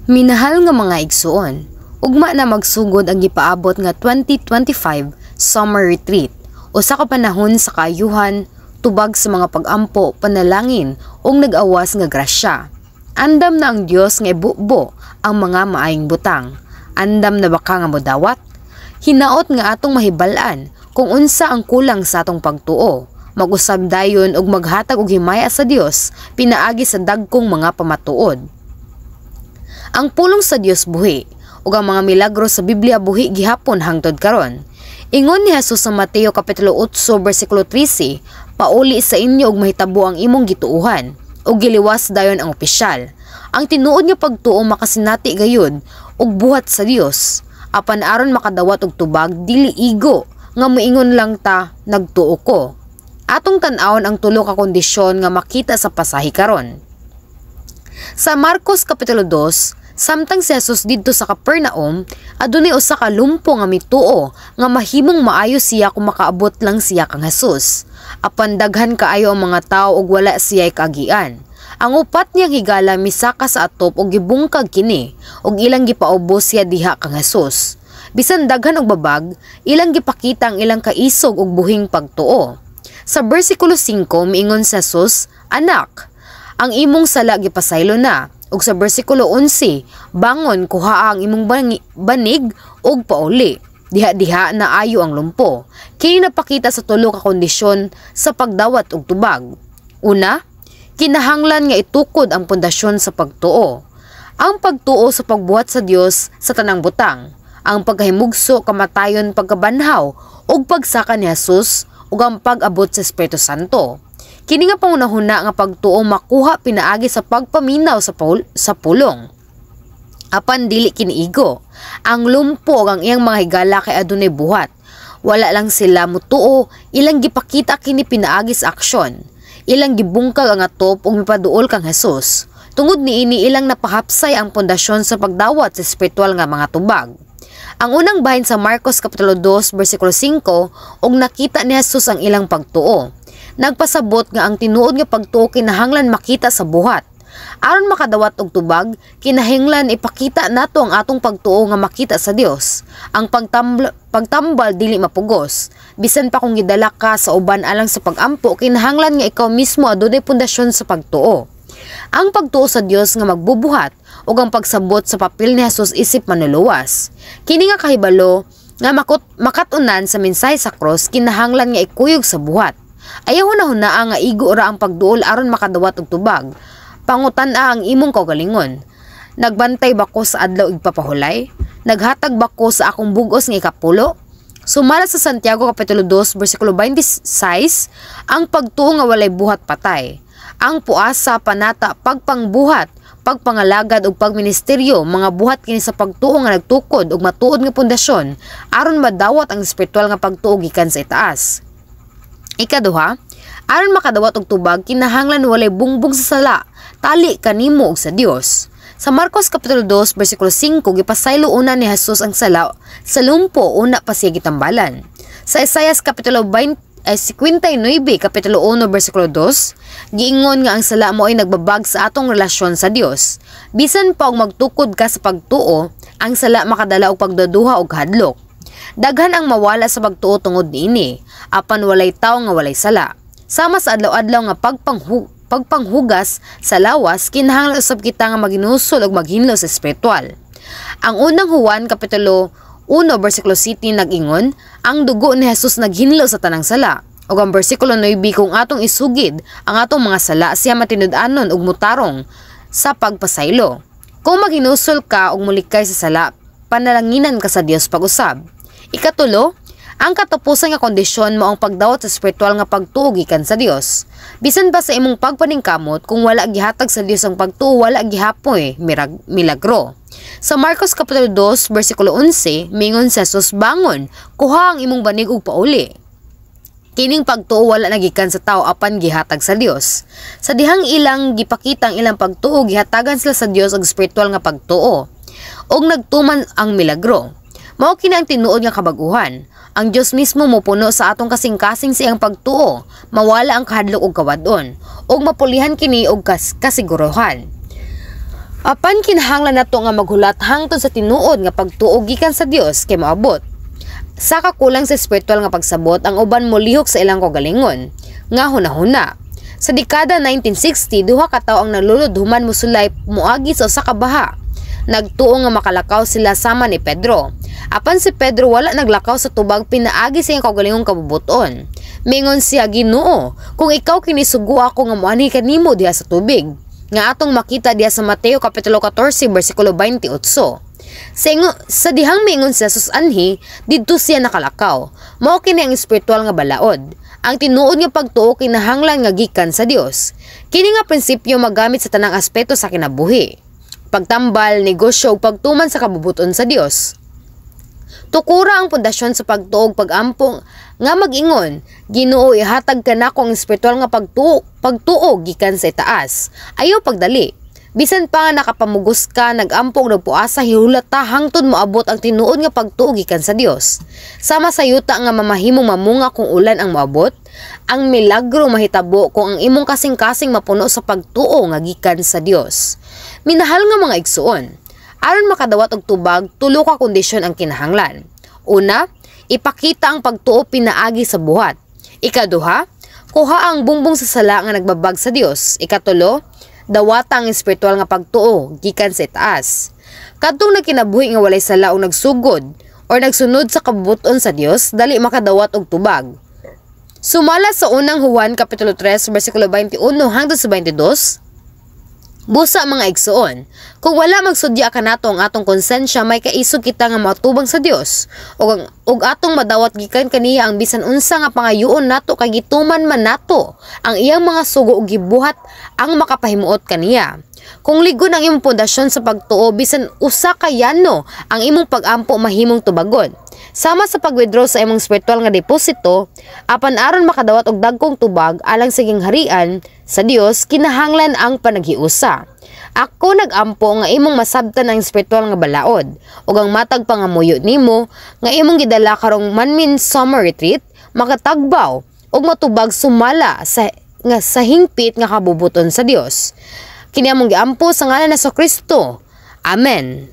Minahal nga mga igsuon, ugma na magsugod ang gipaabot nga 2025 Summer Retreat, usa ka panahon sa kaayuhan, tubag sa mga pag-ampo, panalangin ug nag-awas nga grasya. Andam na ang Dios nga ibubo ang mga maayong butang. Andam na ba ka nga modawat? Hinaot nga atong mahibal-an kung unsa ang kulang sa atong pagtuo. Mag-usab dayon ug maghatag og himaya sa Dios pinaagi sa dagkong mga pamatuod. Ang pulong sa Dios buhi ug ang mga milagro sa Biblia buhi gihapon hangtod karon. Ingon ni Jesus sa Mateo kapitulo 8 bersikulo 13, "Pauli sa inyo ug mahitabo ang imong gituohan." Ug giliwas dayon ang opisyal. Ang tinuod nga pagtuo makasinati gayud ug buhat sa Dios. Apan aron makadawat og tubag, dili igo nga moingon lang ta, "Nagtuo ko." Atong tan-awon ang tulo ka kondisyon nga makita sa pasahe karon. Sa Marcos Kapitulo 2, samtang si Jesus didto sa Capernaum, adunay usa ka lumpo nga mituo nga mahimong maayo siya kung makaabot lang siya kang Jesus. Apan daghan kaayo ang mga tawo ug wala siya kaagian. Ang upat niyang higala misaka sa atop ug gibungkag kini ug ilang gipaubos siya diha kang Jesus. Bisan daghan og babag, ilang gipakita ang ilang kaisog ug buhing pagtuo. Sa bersikulo 5, miingon si Jesus, "Anak, ang imong sala gipasaylo na." Ug sa bersikulo 11, "Bangon, kuhaa ang imong banig ug pauli." Diha-diha na ayo ang lumpo. Kini napakita sa tulo ka kondisyon sa pagdawat og tubag. Una, kinahanglan nga itukod ang pundasyon sa pagtuo. Ang pagtuo sa pagbuhat sa Dios sa tanang butang, ang pagkahimugso, kamatayon, pagkabanhaw ug pagsaka ni Jesus ug ang pag-abot sa Espiritu Santo. Kini nga pangunahuna nga pagtuo makuha pinaagi sa pagpaminaw sa pulong. Apan dili kini igo. Ang lumpo ug ang iyang mga higala kay adunay buhat. Wala lang sila mutuo, ilang gipakita kini pinaagi sa aksyon. Ilang gibungkag ang atop ug mipaduol kang Jesus. Tungod niini, ilang napahapsay ang pundasyon sa pagdawat sa espiritual nga mga tubag. Ang unang bahin sa Marcos Kapitulo 2 bersikulo 5, ug nakita ni Jesus ang ilang pagtuo. Nagpasabot nga ang tinuod nga pagtuo kinahanglan makita sa buhat. Aron makadawat og tubag, kinahanglan ipakita nato ang atong pagtuo nga makita sa Dios. Ang pagtambal dili mapugos. Bisan pa kung gidala ka sa uban alang sa pagampo, kinahanglan nga ikaw mismo adunay pundasyon sa pagtuo. Ang pagtuo sa Dios nga magbubuhat ug ang pagsabot sa papel ni Jesus isip manluluwas. Kini nga kahibalo nga makat-unan sa mensahe sa cross kinahanglan nga ikuyog sa buhat. Ayaw hunahunaa nga igo ra ang pagduol aron makadawat og tubag. Pangutan-a ang imong kaugalingon. Nagbantay ba ko sa Adlaw Igpapahulay? Naghatag ba ko sa akong bugos nga ikapulo? Sumala sa Santiago Kapitulo 2 bersikulo 26, ang pagtuo nga walay buhat patay. Ang puasa, panata, pagpangbuhat, pagpangalagad ug pagministeryo, mga buhat kini sa pagtuo nga nagtukod og matuod nga pundasyon aron madawat ang espiritual nga pagtuo gikan sa itaas. Ikaduha, aron makadawat og tubag, kinahanglan walay bungbong sa sala, tali kanimo ug sa Dios. Sa Marcos Kapitulo 2 bersikulo 5, gipasaylo una ni Jesus ang sala sa lumpo una pa siya gitambalan. Sa Isaias Kapitulo 20, 59, Kapitulo 1 bersikulo 2, giingon nga ang sala mo ay nagbabag sa atong relasyon sa Dios. Bisan pa og magtukod ka sa pagtuo, ang sala makadala og pagduduha og kahadlok. Daghan ang mawala sa pagtuo tungod niini, apan walay tawo nga walay sala. Sama sa adlaw-adlaw nga pagpanghugas sa lawas, kinahanglan usab kita nga maghinusol ug maghinlo sa espiritual. Ang Unang Juan Kapitulo 1 bersikulo 7 nag-ingon, ang dugo ni Jesus naghinlo sa tanang sala. Ug ang bersikulo 9, kung atong isugid ang atong mga sala, siya matinud-anon ug mutarong sa pagpasaylo. Kung maghinusol ka ug mulikay sa sala, panalanginan ka sa Dios pag-usab. Ikatulo, ang katapusan nga kondisyon mao ang pagdawat sa espiritual nga pagtuo gikan sa Dios. Bisan pa sa imong pagpaningkamot, kung wala gihatag sa Dios ang pagtuo, wala gihapoy milagro. Sa Marcos Kapitulo 2 bersikulo 11, mingon si Jesus, "Bangon, kuha ang imong banig ug pauli." Kining pagtuo wala nagikan sa tao apan gihatag sa Dios. Sa dihang ilang gipakita ang ilang pagtuo, gihatagan sila sa Dios og espiritual nga pagtuo. Ug nagtuman ang milagro. Mao kini ang tinuod nga kabag-uhan. Ang Dios mismo mopuno sa atong kasing-kasing sa iyang pagtuo, mawala ang kahadlok ug kawad-on, ug mapulihan kini og kasiguruhan. Apan kinahanglan nato nga maghulat hangtod sa tinuod nga pagtuo gikan sa Dios kay moabot. Sa kakulang sa espiritual nga pagsabot, ang uban molihok sa ilang kaugalingon nga hunahuna. Sa dekada 1960, duha ka tawo ang nalulod human mosulay moagi sa usa ka baha. Nagtuo nga makalakaw sila sama ni Pedro. Apan si Pedro wala naglakaw sa tubag pinaagi sa iyang kaugalingong kabubuton. Mingon siya, "Ginoo, kung ikaw kini, sugoa ako nga moanhi kanimo diha sa tubig." Nga atong makita diha sa Mateo kapitulo 14 bersikulo 28. Sa dihang miingon si Jesus anhi, didto siya nakalakaw. Mao kini ang espiritual nga balaod. Ang tinuod nga pagtuo kinahanglan nga gikan sa Dios. Kini nga prinsipyo magamit sa tanang aspeto sa kinabuhi. Pagtambal, negosyo ug pagtuman sa kabubuton sa Dios. Tukura ang pundasyon sa pagtuo ug pag-ampo nga mag-ingon, "Ginoo, ihatag kanako ang espiritual nga pagtuo gikan sa itaas." Ayaw pagdali. Bisan pa nga nakapamugos ka, nagampo ug nagpuasa, hihulat ta hangtod moabot ang tinuod nga pagtuo gikan sa Dios. Sama sa yuta nga mamahimong mamunga kung ulan ang moabot, ang milagro mahitabo kung ang imong kasing-kasing mapuno sa pagtuo nga gikan sa Dios. Minahal nga mga igsuon, aron makadawat og tubag, tulo ka kondisyon ang kinahanglan. Una, ipakita ang pagtuo pinaagi sa buhat. Ikaduha, kuha ang bungbong sa sala nga nagbabag sa Dios. Ikatulo, dawata ang espiritual nga pagtuo gikan sa itaas. Kadtong nagkinabuhi nga walay sala o nagsugod or nagsunod sa kabubuton sa Dios, dali makadawat og tubag. Sumala sa Unang Juan kapitulo 3 bersikulo 21 hangtod sa 22. Busa, mga igsuon, kung wala magsudya kanato ang atong konsensya, may kaisog kita nga moatubang sa Dios ug atong madawat gikan kaniya ang bisan unsa nga pangayoon nato kay gituman man nato ang iyang mga sugo ug gibuhat ang makapahimuot kaniya. Kung ligon ang imong pundasyon sa pagtuo, bisan usa ka yano ang imong pag-ampo mahimong tubagon. Sama sa pag-withdraw sa imong spiritual nga deposito, apan aron makadawat og dagkong tubag alang sa gingharian sa Dios, kinahanglan ang panaghiusa. Ako nag-ampo nga imong masabtan ang espiritual nga balaod ug ang matag pangamuyo nimo nga imong gidala karong Manmin Summer Retreat makatagbaw ug matubag sumala sa hingpit nga kabubuton sa Dios. Kini among giampo sa ngalan ni Kristo. Amen.